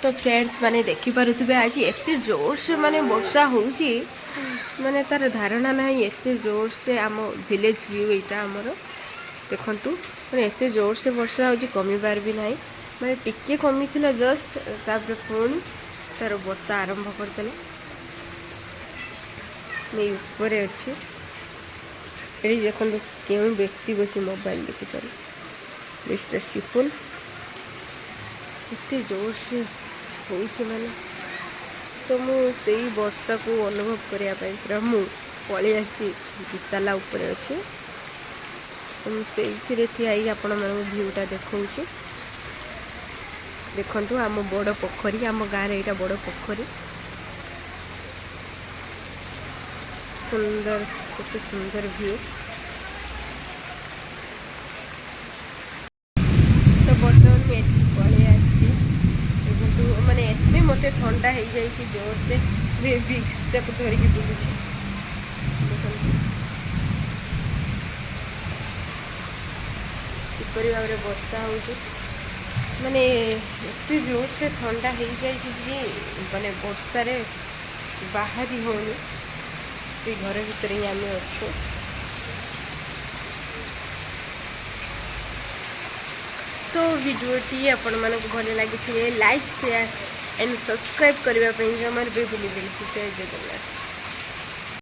ତ ଫ୍ରେଣ୍ଡସ୍ ମାନେ, ଦେଖିପାରୁଥିବେ ଆଜି ଏତେ ଜୋରସେ ମାନେ ବର୍ଷା ହେଉଛି, ମାନେ ତାର ଧାରଣା ନାହିଁ। ଏତେ ଜୋରସେ, ଆମ ଭିଲେଜ୍ ଭ୍ୟୁ ଏଇଟା ଆମର, ଦେଖନ୍ତୁ। ମାନେ ଏତେ ଜୋରସେ ବର୍ଷା ହେଉଛି, କମିବାର ବି ନାହିଁ। ମାନେ ଟିକେ କମିଥିଲା ଜଷ୍ଟ, ତାପରେ ପୁଣି ତାର ବର୍ଷା ଆରମ୍ଭ କରିଦେଲା। ମୁଁ ଏଇ ଉପରେ ଅଛି। ଏଠି ଦେଖନ୍ତୁ, କେଉଁ ବ୍ୟକ୍ତି ବସି ମୋବାଇଲ ଦେଖୁଛନ୍ତି, ମିଷ୍ଟର ସିପୁଲ। ଏତେ ଜୋରସେ ହେଉଛି, ମାନେ ତ ମୁଁ ସେଇ ବର୍ଷାକୁ ଅନୁଭବ କରିବା ପାଇଁ ପୁରା ମୁଁ ପଳେଇ ଆସିଛି। ଦିତାଲା ଉପରେ ଅଛି ତ, ମୁଁ ସେଇଥିରେ ଠିଆ ହେଇକି ଆପଣମାନଙ୍କୁ ଭ୍ୟୁଟା ଦେଖାଉଛି। ଦେଖନ୍ତୁ, ଆମ ବଡ଼ ପୋଖରୀ, ଆମ ଗାଁରେ ଏଇଟା ବଡ଼ ପୋଖରୀ। ସୁନ୍ଦର, କେତେ ସୁନ୍ଦର ଭ୍ୟୁ। ତ ବର୍ତ୍ତମାନ ମୁଁ ଏଠି ପଳେଇ ଆସିଛି। ଦେଖନ୍ତୁ, ମାନେ ଏତେ ମୋତେ ଥଣ୍ଡା ହେଇଯାଇଛି ଜୋରସେ, ଭିକ୍ସଟାକୁ ଧରିକି ବୁଲୁଛି। ଦେଖନ୍ତୁ କିପରି ଭାବରେ ବର୍ଷା ହେଉଛି। ମାନେ ଏତେ ଜୋରସେ ଥଣ୍ଡା ହେଇଯାଇଛି ଯେ ମାନେ ବର୍ଷାରେ ବାହାରି ହେଉନି। ସେଇ ଘର ଭିତରେ ହିଁ ଆମେ ଅଛୁ। ତ ଭିଡ଼ିଓଟି ଆପଣମାନଙ୍କୁ ଭଲ ଲାଗିଥିଲେ ଲାଇକ୍, ସେୟାର ଆଣ୍ଡ ସବସ୍କ୍ରାଇବ୍ କରିବା ପାଇଁ ଜମାରୁ ବି ଭୁଲିବେନି। ଜୟ ଜଗନ୍ନାଥ।